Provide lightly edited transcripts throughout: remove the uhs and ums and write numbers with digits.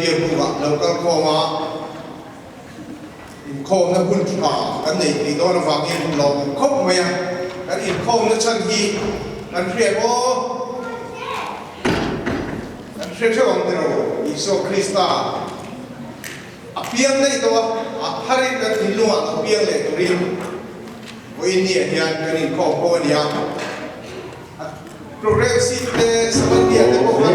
Biakbukah lo kal khawm a, inkhawmna hun tha kan nei thei dawn avangin lawm khawp mai a. Kan inkhawmna chhan hi kan hriat aw, kan hre theuh ang tiraw Isua Krista a piang daih tawh a, a tharin kan thinlungah lo piang leh turin vawiin ni ah hian kan inkhawm ho a ni a. Programme seat te Savandia te pawh kha.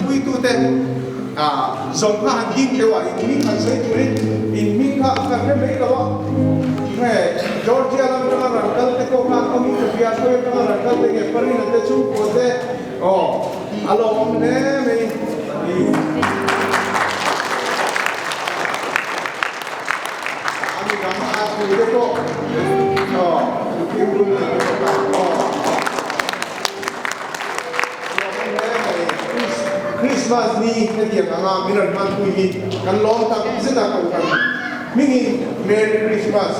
Puitute zawng kha han ding deuh a, in hming han sawi turin in hming kha kan hre mai lo a, nge Georgia lam atanga rawn kal te pawh khan awmin ka hria, khawi atanga rawn kal te nge Parina te chhungkua te aw a lo awm hle mai. dang a thu te pawh aw thingpui te pawh kha aw lawm hle mai. Christmas ni hetiang anga min rawn hmanpui hi kan lawm tak zet a kohhran hmingin Merry Christmas.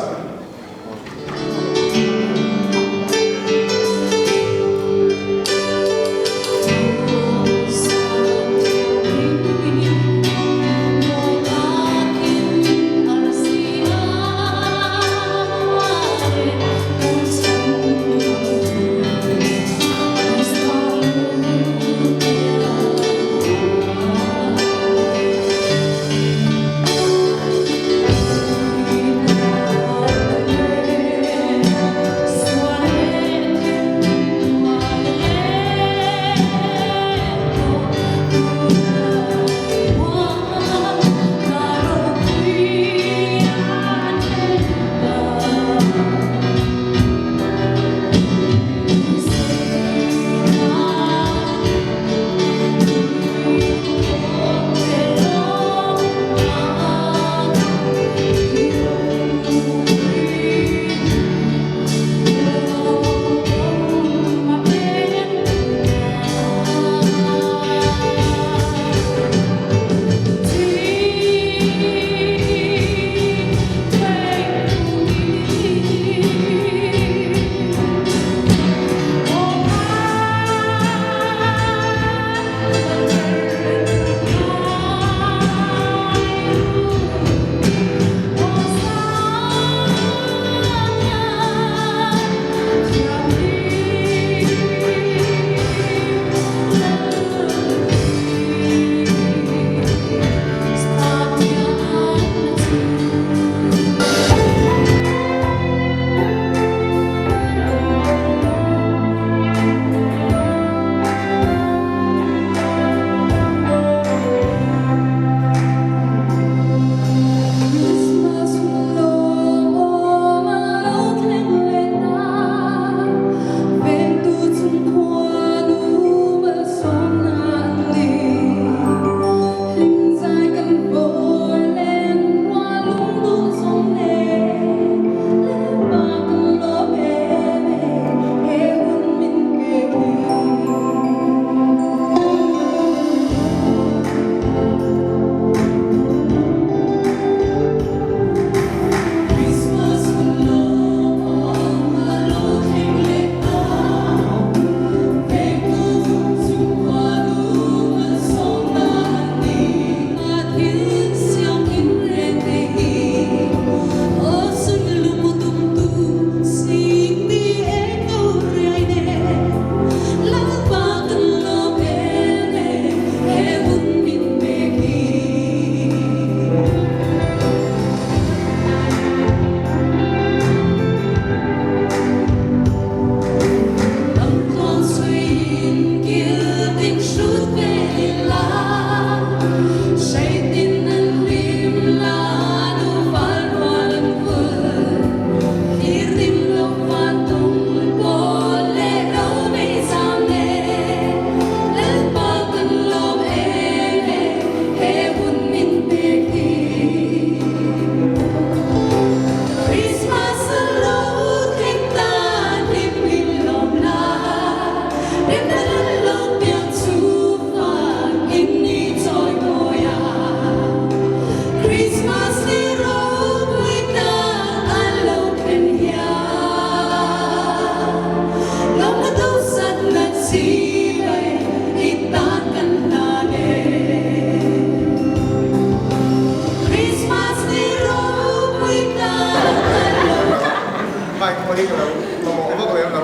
Bike pawh hi ka lo mamawh vak lem lo.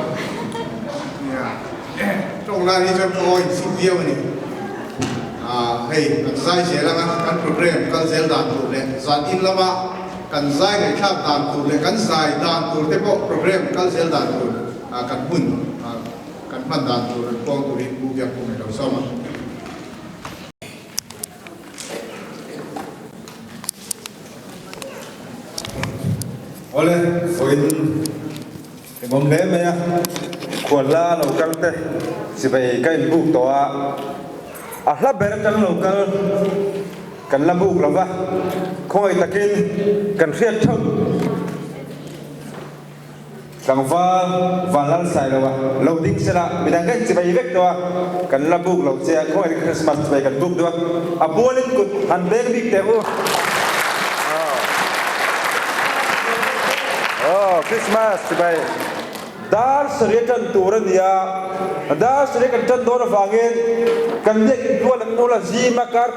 Nia, tawng lai hi chuan ka aw insik viau a ni. Hei, kan zai zel anga kan program kal zel dan tur leh zan in lama kan zai ngaihthlak dan tur leh kan zai dan tur te pawh program kal zel dan tur kan hmun kan hman dan tur an puang turin Pu Biakpum a lo sawm a. Awle, vawiin engawm hle mai a, khualhla lo kal te chivei ka inbuk tawh a, a hla ber atang lo kal kan la buk lo va, khawngaih takin kan hriat theuh. Tlangval Vanlalsailoa lo ding sela midang ka inchibai vek tawh a, kan la buk lo che a, khawngaih Christmas chibai kan buk duh a, a bualin kut han beng bik teh u. Aw Christmas chibai dar sarih a tan tur a ni a, dar sarih kan tan dawn avangin kan biakin tual an ul a zim a, car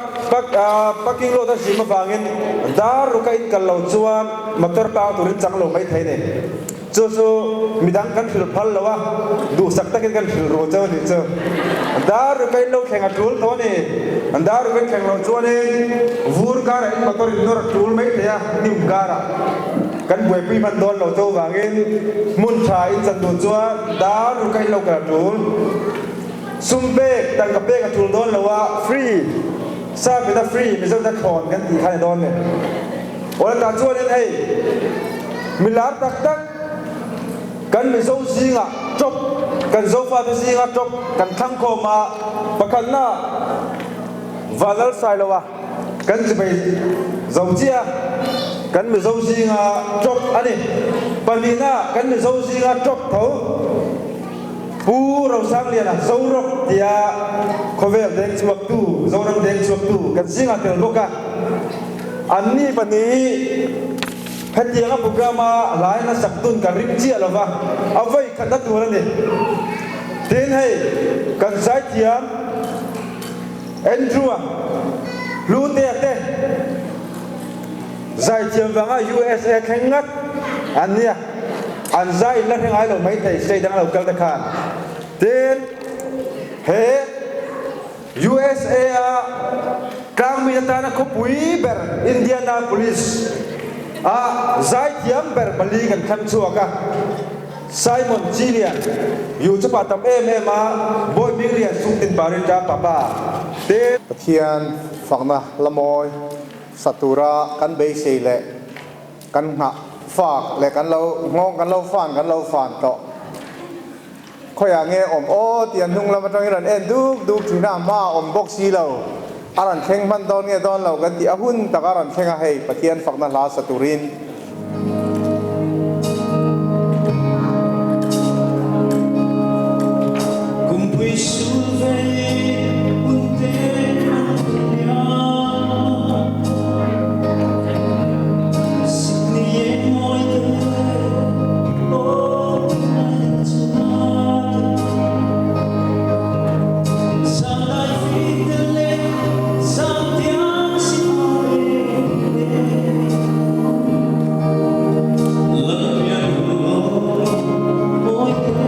parking lot a zim avangin dar ruk a inkal lo chuan Motor pang turin chang lo mai thei ni. Chu chu midang kan hrilh phal lo a, duhsak takin kan hrilh ru cheu a nih chu. Dar ruka in lo thleng a tul tawh a ni. Dar ruka in thleng loh chuanin vur karah in motor in nawr a tul mai thei a, hnim karah kan buaipui hman dawn lo cheu vangin hmun tha in chan duh chuan dar ruka in lo kal a tul. Sum pek, tangka pek a tul dawn lo a, free, Sapin a free, Mizo ten a thlawn kan tih kha a ni dawn ni. Awle tah chuanin hei milar tak tak kan Mizo zingah top kan Zofate zinga top kan thlang khawm a, pakhatna Vanlal Sailoa kan chipei zo chiah a, kan Mizo zinga top a ni. Pahnihna kan Mizo zinga top tho Pu Rosangliana Zorawk tia khawvel deng chhuaktu, Zoram deng chhuaktu kan zingah tel bawk a. Anni pahnih hetianga program-a hlain a sak dun kan ring chiah lova, a vawi khatna tur a ni. Tin hei kan zaithiam Andrew-a Hlutea te zaithiam vanga USA thleng ngat an nia, an zai in la hre ngai lo maithei state dang lo kal te khan. Tin he. USA-a tlangmi atana khawpui ber Indianapolis a zaithiam ber pali kan thlang chhuak a, Simon Chilian, Yuchupa tam em em a, Bawi Binglian Sungtin Parita Papa te. Pathian fakna la mawi sa tura kan beisei leh kan nghah fak leh kan lo nghawng kan lo fan kan lo fan tawh. Khawiah nge awm aw tih a hnung lam atangin rawn en duk duk thin a, a hma a awm bawk si lo. A rawn thleng hman dawn nge dawn lo kan tih a hun tak a rawn thleng a, hei Pathian fakna hla sa turin. Kumpui sul vei hun te an thun nia. Sikni eng mawi te aw thinlai chuan Zanlai fite leh zantiang sipai te Lalpian mawi te an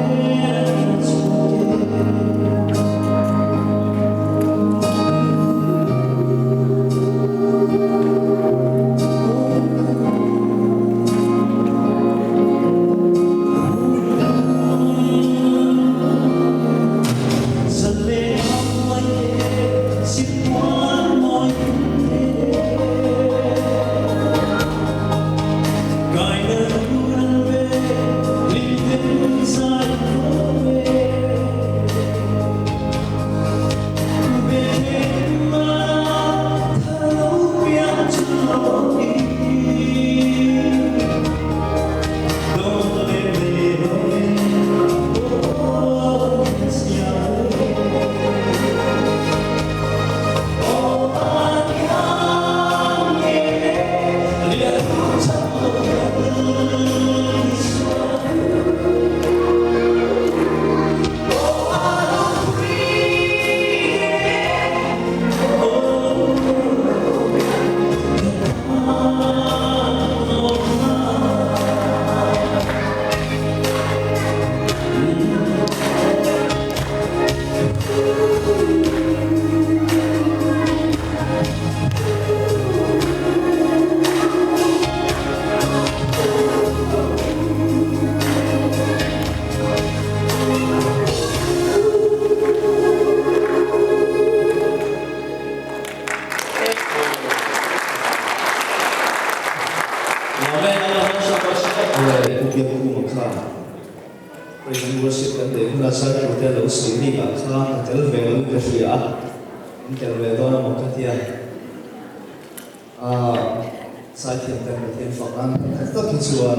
chhuak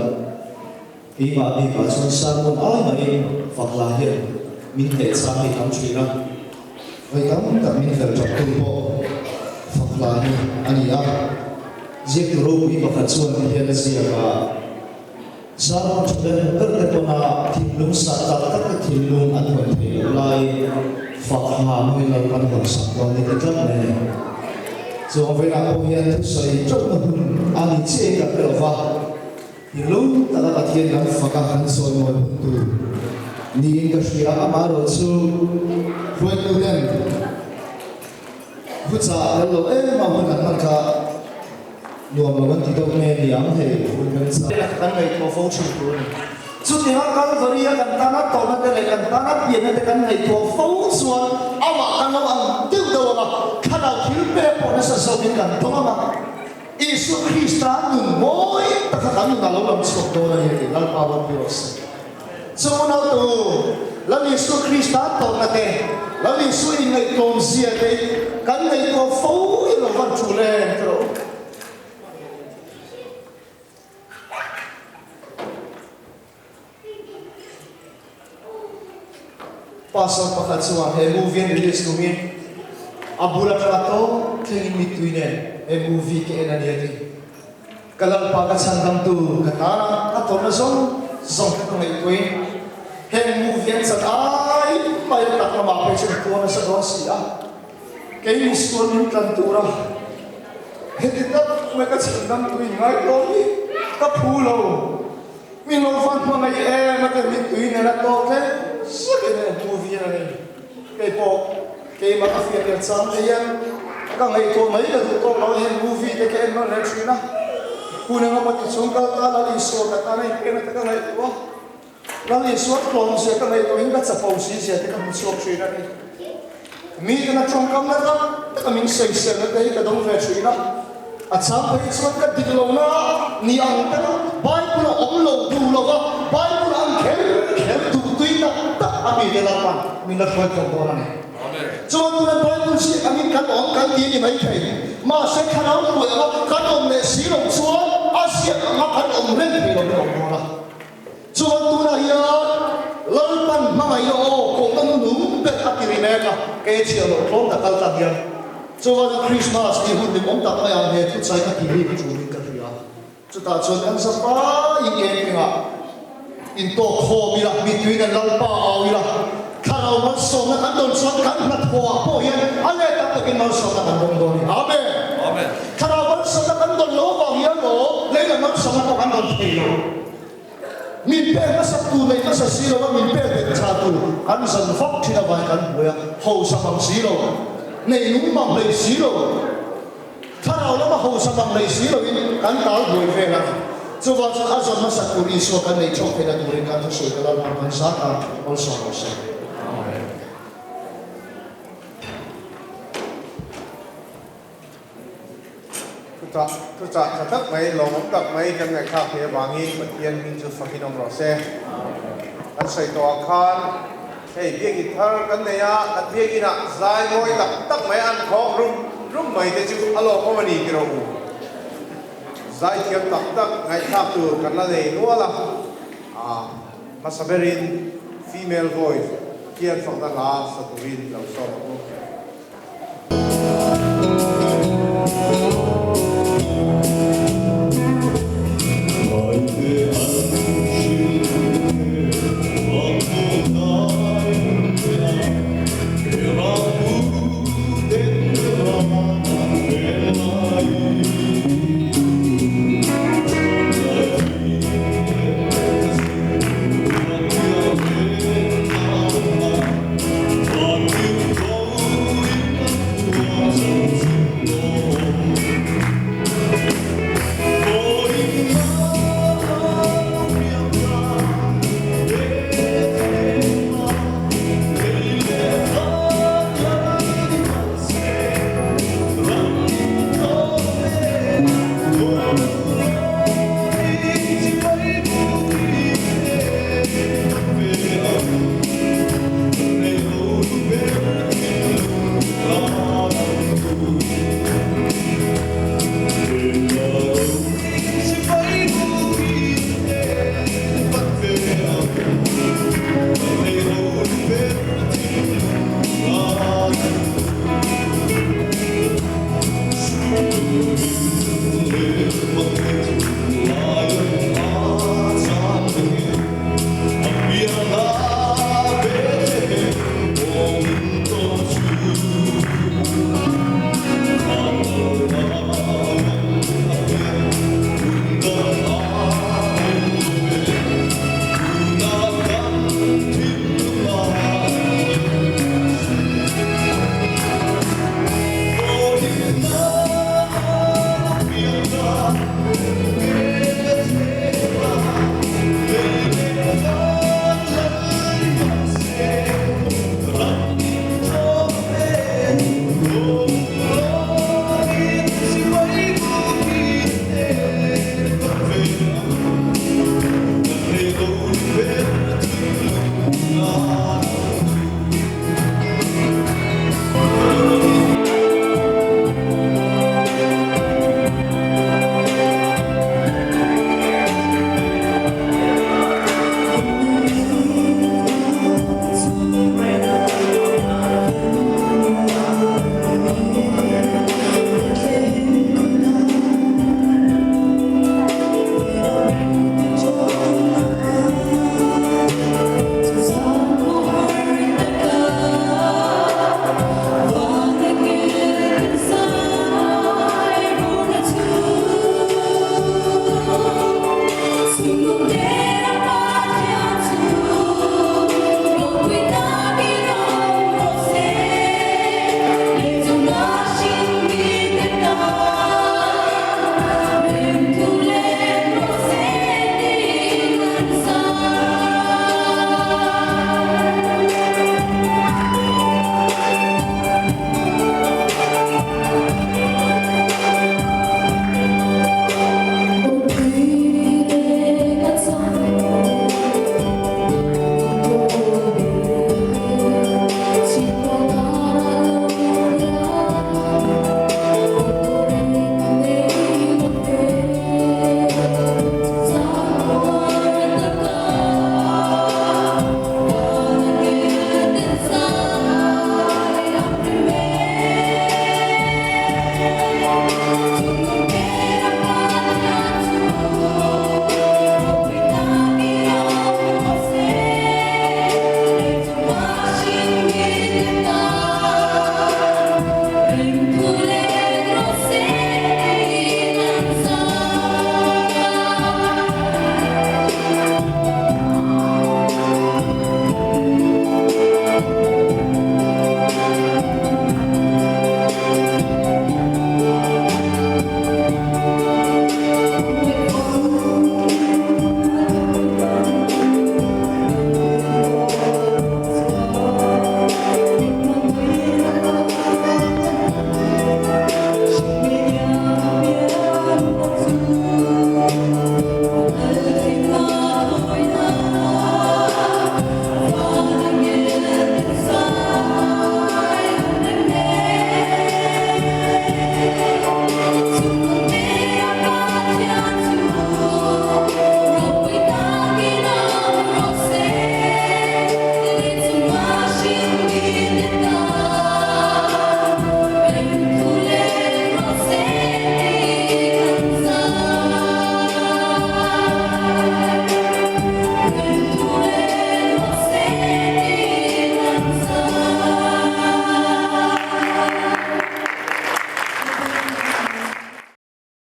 e. Keimah bikah chuan sermon ai mahin fak hla hian min hneh chang hi tam thin a. Vawi tam tak min fel tap tu pawh fak hla hi a ni a. Ziaktu ropui pakhat chuan ti hian a ziak a. Sermon tha ber ber te pawn a thinlung sah tak tak te thinlung an hawn theih loh laiin fak hla hmangin Lalpan hawn sak dawn ni ti tlat mai a ni. Chuang velah pawh hian thusawi teuhna hun a ni chiahin kan hre lo va, thinlung taka Pathian kan fak a kan sawimawi hun tur niin ka hria. Amaherawhchu hruaitu ten thuchah lal lo em a hun an hman kha Nuam lo an ti deuh nge ni ang hei hun kan chak. Kan ngaihtuah fo thin tur a ni. Chutianga Kalvari-a kan tana tawrhna te leh kan tana pianna te kan ngaihtuah fo chuan amah kan lo ang deuh deuh ang a, thlarau thil pek pawh nasa zawkin kan dawng ang a, Isua Krista nun mawi taka kan nun a lo lang chhuak dawn a ni a ti. Lalpa ropui rawh se. Chu nautu Lal Isua Krista tawrhna te, Lal Isua inngaihtlawm zia te hi kan ngaihtuah fo i lo van tul em ka rawh u. Pastor pakhat chuan he movie an release tumin a bul atanga tawp thlengin mittui nen he movie ka en a ni a ti. Ka Lalpa ka chhandamtu ka tan a, a tawrhna zawng zawng te ka ngaihtuahin heng movie an chan ai mai a tak lamah phei chuan tuar nasa dawn si a, kei misual min tlan tura heti tak mai ka chhandamtu in ngaihtuah hi ka phu lo, min lo van hmangaih em a ti mittui nen a tawk hle zetin heng movie hian a nei. Keipawh keimah ka fiah tel chang te hian ka ngaihtuah mai ka duh tawk lo a, heng movie te ka en nawn leh thin a, hun eng emaw ti chung kal ta Lal Isua ka tan a inpekna te ka ngaihtuah a, Lal Isua tlawm zia ka ngaihtuahin ka chapo si zia te ka hmu chhuak thin a ni. Miten a tawngkam na tak tak a min sawiselna te hi ka dawng ve thin a, a chang phei chuan ka dik lohna ni ang te Bible a awm lo duh lo va, Bible ang kher kher duh tui tak tak a mite Lalpan min la hruai khawm dawn a ni. Chuan tuna Bible ziak angin kan awm kan ti a ni maithei, mahse thlarau hruai anga kan awm leh si loh chuan a ziak anga kan awm reng thei lo in a awm dawn a. Chuan tunah hian Lalpan hmangaihna aw kohna nunung ber a ti ri mek a, kei chhiah loh tlawm tak kal tak hian chuan Krismas ni hun limawm tak mai ang he thuchai ka ti hi ka ṭulin ka hria. Chutah chuan kan zafaiin kengkengah intawk khawm ila, mituiin an Lalpa au ila, thlarau malsawmna kan dawn chuan kan hnathawhah pawh hian a let tam takin malsawmna kan dawng dawn a ni. Amen. Thlarau malsawmna kan dawn lo avang hian maw leilam malsawmna pawh kan dawn thei lo. Min pek hmasa tu nei hmasa si lo a, min pek bet tha tu kan zan vak thin avangin kan hmuai a, hausa mang si lo, nei lung mang hlei si lo, thlarau lama hausa mang hlei si loin kan tal buai vel a ni. Chuvang chuan a zawn hmasa tur Isua kan nei theuh theihna turin kan thusawi ka Lalpan kan zat a, awlsawm rawh se. Amen. Thuchah thuchah tha tak mai, lawmawm tak mai kan ngaihthlak theih avangin Pathian hming chu fakin awm rawh se. Kan sawi tawh ang khan hei biakin thar kan nei a, kan biakinah zai mawi tak tak mai an khawk rum rum mai te chu a lawmawm a ni ti rawh u. Zai thiam tak tak ngaihthlak tur kan la nei nual a, ah hmasa berin female voice Pathian fakna hla sa turin lo sawm ang u.